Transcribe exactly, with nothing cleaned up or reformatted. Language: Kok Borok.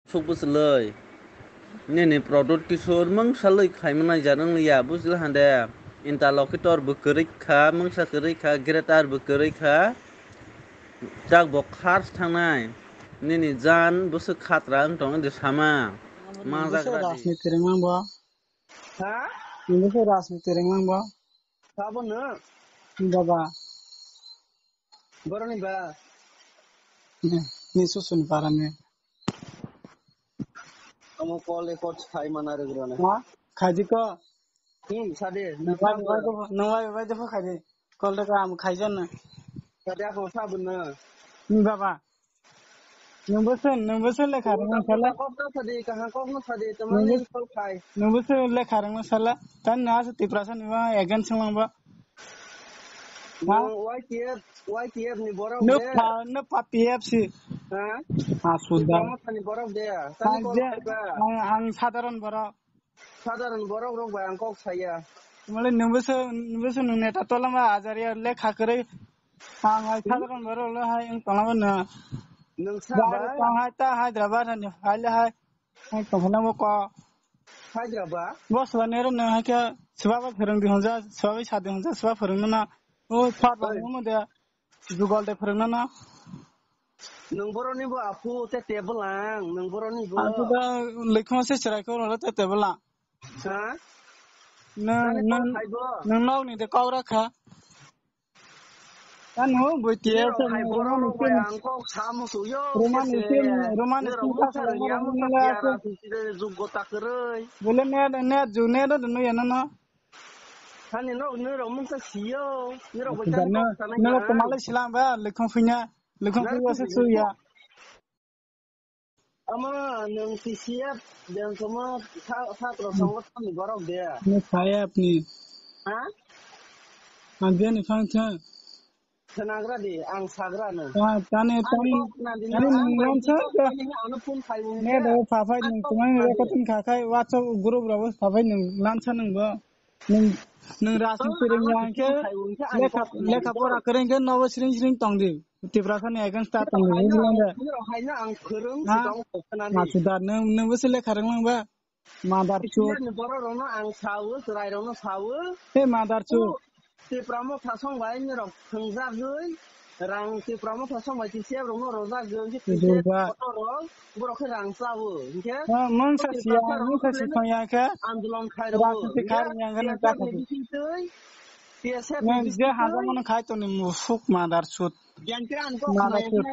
Suk bwswlwi. Nini Pradyut Kishore mungsa lwi khaima nai jar wng ya, bujla hande. Interlocutor bo kwrwi kha, mungsa kwrwi kha, greater bo kwrwi kha. Tak bo khars thangnai. Nini jan bwswk khatra wng tong di sama. Manjak Bwswk radi. Rajniti rwngmang bo. Ha? Nini bwswk rajniti rwngmang bo. Sabo no? Baba. Boroni ba? Ni, ni susun parani. Omo call record khai mana rwgwrani. Ha? Khaji ko? Hmm, sade. Nungwai bai dopho, nungwai bai dopho khaji. Call record am khaijan na. Sade ako sabun na. Ni baba. Nungbo sen, nungbo sen lekha rwngma sala. Kok no sade, kaha kok no sade, tamani call khai. Nungbo sen lekha rwngma sala. Tan na asa Tiprasa ni ma against langba. Ha? No, Y T F, Y T F ni borok no de. Pa, no pa P F C. Ha? Ha, suda. Tiprasa ni borok de. Tani ang call je, khai ba. Ang, ang sadharon borok. Sadharon borok rok bai ang kok saya. Male nungbo se, nungbo se nung neta tolama ajaria lekha kwrwi. Ang hai sadharon borok le hai ang tolama na. Nung sa ba? Tang hai ta Hyderabad ni hai le hai. Ang tong na mo ko. Hyderabad? Bos ba nero nung hai khe swa ba phwrwng di honja, swa ba sa di honja, swa phwrwng na. O sa ba mo de. Jugal de phwrwngna na. Nwng boroni bo apu te table ang, nwng boroni bo. Ang to da lekha se chwrai ko ro te table ang. Ha? Nwng, nwng, nwng nok ni de kok rakha. Ano bui tiya se hai borok rok bai ang kok samu su yo. Roman isi, Roman isi ka sa ya mu sa ya ra su si de jug go ta kwrwi. Bole ne, ne ju ne do no ya no no. Hani no, nirok mungsa siyo. Nirok bai tang kok sanai na. Nirok to malai silang ba, lekhong phinya. Lekhong phinya se suya. Ama nung T C F dan sama sa sa tro songo tani borok de. Ne saya apni. Ha? Ang dia ni phang thang. Senagra di, ang sagra no. Tani, tani, tani nung lansa. Ano phone khai. Ne do phaphai nung tumai ni rekotin khakai WhatsApp group rabo phaphai nung lansa nung bo. Nwng, nwng rajniti rwngya hwnkhe lekha, lekha pora kwrwi hwnkhe nobo sring sring tongdi. Tiprasa ni against ta tongdi, bujila de? Nirok haino ang kwrwng si tong kok khwnani. Masuda, nwng, nwng bwse lekha rwnglang ba? Mother chud. Ni borok rokno ang sawo, chwrai rokno sawo. Hey, mother chud. Tipra motha song bai nirok thwngjagwi, rang Tipra motha song bai T C F rokno rojagwi, hwnkhe T C F kotor rok, borok khe rang chawo, hwnkhe. Mungsa siya, mungsa si thangya khe. Andolon khai rok. Rajniti khai rwngya khe nang ta khaidi. T S F ni bising twi, T S F ni bising twi. Nang je haja mano khai toni musuk mother chud. Mother chud.